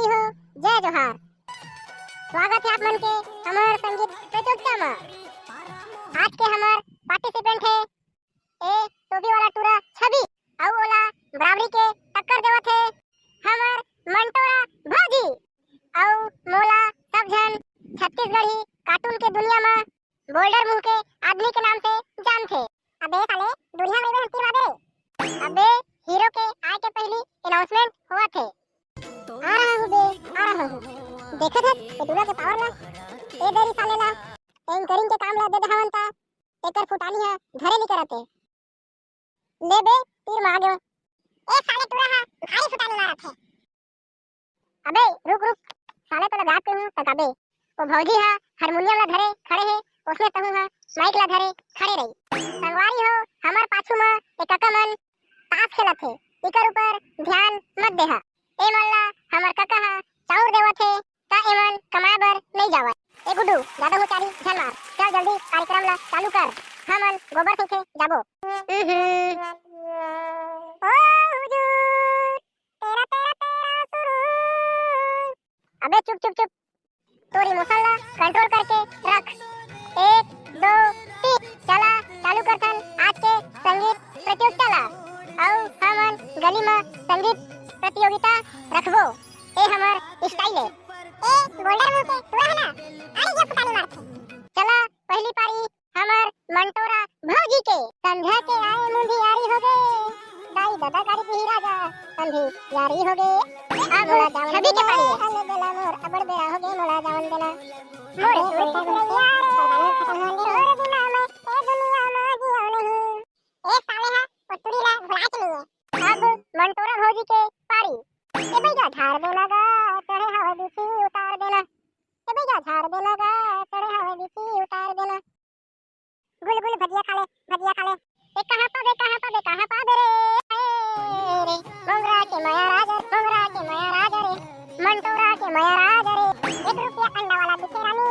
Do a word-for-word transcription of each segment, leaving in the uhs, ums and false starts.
हो, जय जोहार। स्वागत है आप मन के हमर संगीत प्रतियोगिता में। आज के हमर पार्टिसिपेंट है ए टोपी वाला टूरा छवि, अउ ओला बराबरी के टक्कर देवत है हमर मंटोरा भौजी। अउ मोला सब झन छत्तीसगढ़ी कार्टून के दुनिया में बोल्डर मुंह के आदमी के नाम से जानथे। अबे साले, दुनिया में हम तीर मारे। अबे हीरो के आए के पहली अनाउंसमेंट हुआ थे। आ रहा हूँ बे, आ रहा हूँ। देखत हस ए टूरा के पावर ला, ए देरी साले ला, एंकरिंग के काम ला दे दहावन ता एकर फुटानी है धरे नहीं करते। ले बे, तीर मार गयो। ए साले टूरा हा भारी फुटानी मारत है। अबे रुक रुक, साले तो लगाते हूँ तकाबे। वो भौजी हा हारमोनियम ला धरे खड़े है, उसने तहूँ हा माइक ला धरे खड़े रही। संगवारी हो, हमर पाछू मा एक कका मन ताश खेलत हे, इकर ऊपर ध्यान मत देहा। ए मन ला हमर कका हा चाउर देवत हे, त एमन कमाए बर नइ जावय। ए गुड्डू, जादा होशियारी झन मार, चल जल्दी कार्यक्रम ला चालू कर, हमन गोबर सेंके जाबो। ओ हुजूर, तेरा, तेरा, तेरा सुरूर। अबे चुप, चुप, चुप, तोर इमोशन ला कंट्रोल करके रख। एक, दो, तीन, चला चालू करथन आज के संगीत प्रतियोगिता ला। अउ हमन गली मा संगीत प्रतियोगिता रखबो। ए हमर स्टाइल ए। ए बोल्डर मुंह के टूरा है ना, आड़ी के फुटानी मारथे। चला पहली पारी हमर मंटोरा भौजी के। संझा के आए मुंधियारी होगे, दाई ददा गारी दिही राजा, संधियारी होगे। अब छवि के पारी ए। अले बेला मोर अबड़ बेरा होगे, मोला जावन देना। मोरे मोरे गुरैया रे, तोर बिना मैं ए दुनिया मा जियो नहीं। ए साले हा, ओ टूरी ला भुला के नहीं है। अब मंटोरा भौजी के पारी। ए भैया झाड़ देना गा, चढ़े हवा बीची उतार देना। ए भैया झाड़ देना गा, चढ़े हवा बीची उतार देना। गुल गुल भजिया खा ले, भजिया खा ले। ए कहाँ पाबे, कहाँ पाबे, कहाँ पाबे रे? ए रे, मोंगरा के मया राजा, मोंगरा के मया राजा रे, मंटोरा के मया राजा रे। एक रुपया अंडा वाला दिखे रानी,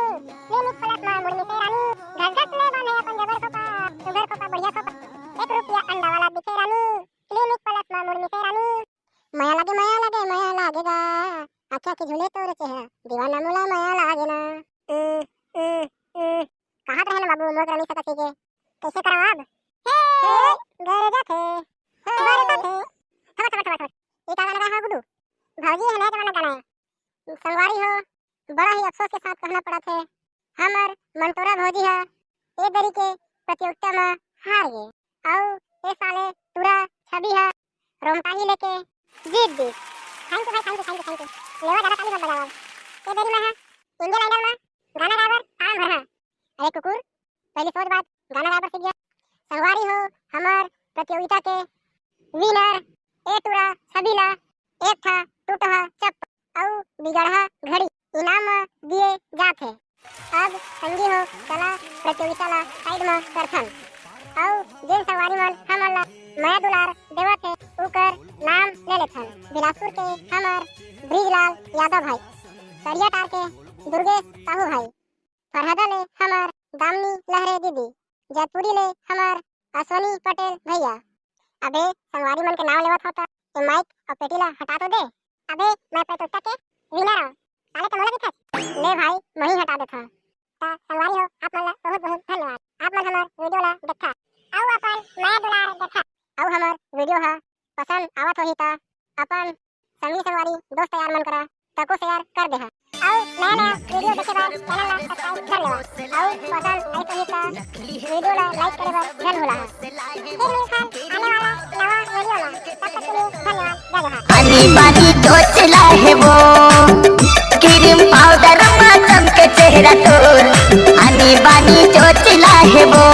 क्लिनिक प्लस मा मुड़ मिसे रानी। घस घस ले बने अपन जबर खोपा, सुघर खोपा, बढ़िया खोपा। एक रुपया अंडा वाला दिखे रानी, क्लिनिक प्लस मा मुड़ मिसे रानी। मया लागे, मया लागे, मया लागे गा। आँखी आँखी झूले तोर चेहरा, दीवाना मोला मया लागे ना। उम, उम, उम। कहाँ रहे ना बाबू, मोर करा नहीं सकत हे के। कैसे कराओ अब? हे, हे, गरजत हे। हे। बरसत हे। थमत, थमत, थमत, थमत। ये का गाना गा हा गुड्डू? भौजी है, नया जमाना गाना है। संगवारी हो, बड़ा ही अफसोस के साथ कहना पड़त हे, हमर मंटोरा भौजी हा ए दरी के प्रतियोगिता मा हार गे। अउ ए साले टूरा छवि हा रोमटाही लेके जीत दिस। Thank you भाई, thank you, thank you, thank you। लेवा जादा ताली मत बजावा। ए दरी मा हा Indian Idol मा गाना गाए बर फार्म भरहा। अरे कुकुर, पहली सोच बात, गाना गाए बर सीख जा। संगवारी हो, हमर प्रतियोगिता के winner ए टूरा छवि ला एक ठा टूटहा चप्पल अउ बिगड़हा घड़ी इनाम म दिए जात हे। अब संगी हो, चला प्रतियोगिता ला side म करथन अउ जेन संगवारी मन हमन ला मया दुलार देवत हे, उकर नाम ले लेथन। बिलासपुर के हमर ब्रिजलाल यादव भाई, करियाटार के दुर्गेश साहू भाई, फरहदा ले हमर दामिनी लहरे दीदी, जैतपुरी ले हमर अश्विनी पटेल भैया। अबे संगवारी मन के नाव लेवत हव त ए माइक अउ पेटी ला हटा तो दे। अबे मैं प्रतियोगिता के winner हंव, साले त मोला दिखत। ले भाई, मही हटा देथंव। त संगवारी हो, आप मन ला बहुत बहुत धन्यवाद। आप मन हमर video ला देखथा अउ अपन मया दुलार देखथा अउ हमर video ह पसंद आवत होही त अपन संगी संगवारी, दोस्त यार मन करा तको share कर देहा। अउ नया नया video देखे बर channel ला subscribe कर लेवा। अउ पसंद आइस होही त video ला like करे बर झन भुलाहा। फिर मिलथन आने वाला नवा video मा, तब तक के लिए धन्यवाद, जय जोहार। आनी बानी चोचला हे वो, क्रीम पाउडर मा चमके चेहरा तोर। आनी बानी चोचला हे वो,